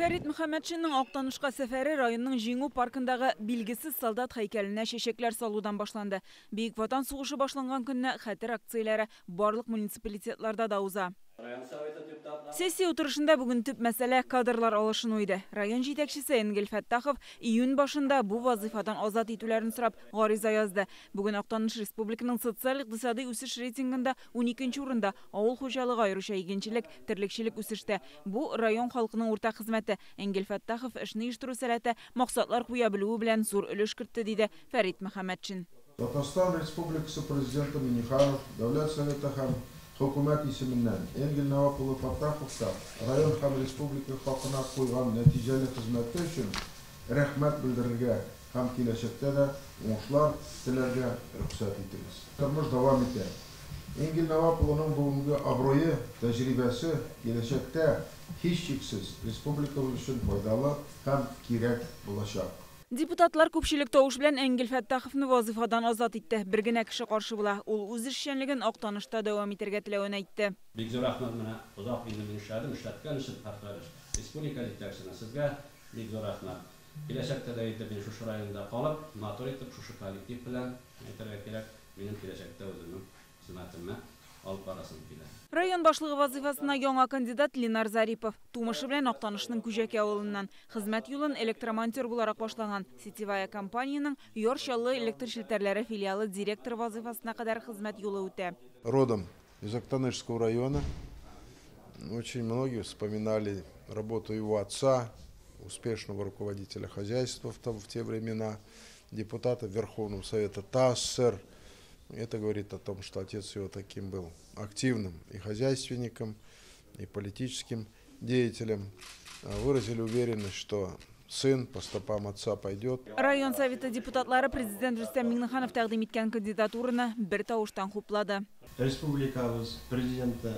Фәрит Мөхәммәтшинның Актанышка сәфәре районның Җиңү паркындагы Билгесез солдат һәйкәленә чәчәкләр салудан башланды. Бөек Ватан сугышы башланган көнне хәтер акцияләре барлык муниципалитетларда да уза. Сессия утырышында бүген төп мәсьәлә кадрлар алышыну иде. Район җитәкчесе Энгель Фәттахов июнь башында бу вазыйфадан азат итүләрен сорап гариза язды. Бүген Актаныш республиканың социаль-икътисадый үсеш рейтингында 12 урында, авыл хуҗалыгы, аеруча игенчелек, терлекчелек үсештә. Бу район халкының уртак хезмәте. Энгель Фәттахов эшне оештыру сәләте, максатлар куя белүе белән зур өлеш кертте, диде Фәрит Мөхәммәтшин. Татарстан Республикасы Президенты Миңнеханов, Дәүләт Советы һәм Хөкүмәт исеменнән Энгель Нәвап улы Фәттаховка район һәм республика хакына куйган нәтиҗәле хезмәте өчен рәхмәт белдерергә һәм киләчәктә дә уңышлар теләргә рөхсәт итегез. Тормыш дәвам итә. Энгель Нәвап улының бүгенге абруе, тәҗрибәсе киләчәктә, һичшиксез, республикабыз өчен файдалы һәм кирәк булачак. Депутатлар күпчелек тавыш белән Энгель Фәттаховны вазыйфадан азат итте. Бер генә кеше каршы була. Ул үз эшчәнлеген Актанышта дәвам итәргә теләвен әйтте. Бик зур рәхмәт, менә озак инде мин эшләдем, эшләткән өчен һәрхәлдә республика җитәкчесенә сезгә бик зур рәхмәт. Киләчәктә дә инде мин шушы районда калып, матур итеп шушы коллектив белән әйтергә кирәк, минем киләчәктә үземнең хезмәтемне алып барасым килә. Район башлыгы вазыйфасына яңа кандидат Ленар Зарипов. Тумышы белән Актанышның Күҗәкә авылыннан. Хезмәт юлын электромонтер буларак башлаган. Сетевая компаниянең Яр Чаллы электр челтәрләре филиалы директоры вазыйфасына кадәр хезмәт юлы үтә. Родом из Актанышского района. Очень многие вспоминали работу его отца, успешного руководителя хозяйства в те времена, депутата Верховного Совета ТАССР. Это говорит о том, что отец его таким был активным и хозяйственником, и политическим деятелем. Выразили уверенность, что сын по стопам отца пойдет. Район Советы депутатлары президент Рөстәм Миңнеханов тәкъдим иткән кандидатураны бер тавыштан хуплады. Республикабыз президенты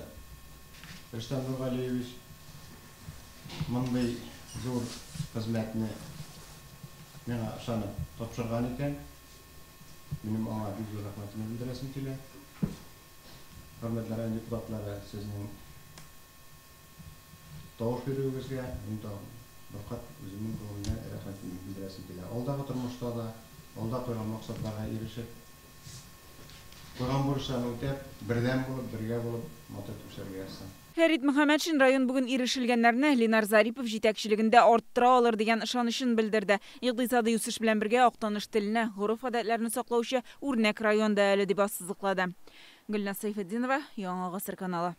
Рөстәм Нургалиевич мондый зур хезмәтне миңа ышанып тапшырган икән. Минем аңа бик зур рәхмәтемне белдерәсем килә. Хөрмәтле район депутатлары, сезнең тавыш бирүегезгә мин тагын бер кат үземнең күңелемнән рәхмәтемне белдерәсем килә. Алдагы тормышта да, алда куйган максатларга ирешеп, куйган бурычларны үтәп, бердәм булып, бергә булып, матур итеп эшләргә язсын. Фәрит Мөхәммәтшин район бүген ирешелгәннәрне Ленар Зарипов җитәкчелегендә арттыра алыр дигән ышанычын белдерде. Икътисадый үсеш белән бергә Актаныш теленә, гореф-гадәтләрне саклаучы үрнәк район да әле дип ассызыклады. Гөлназ Сәйфетдинова, Яңа Гасыр каналы.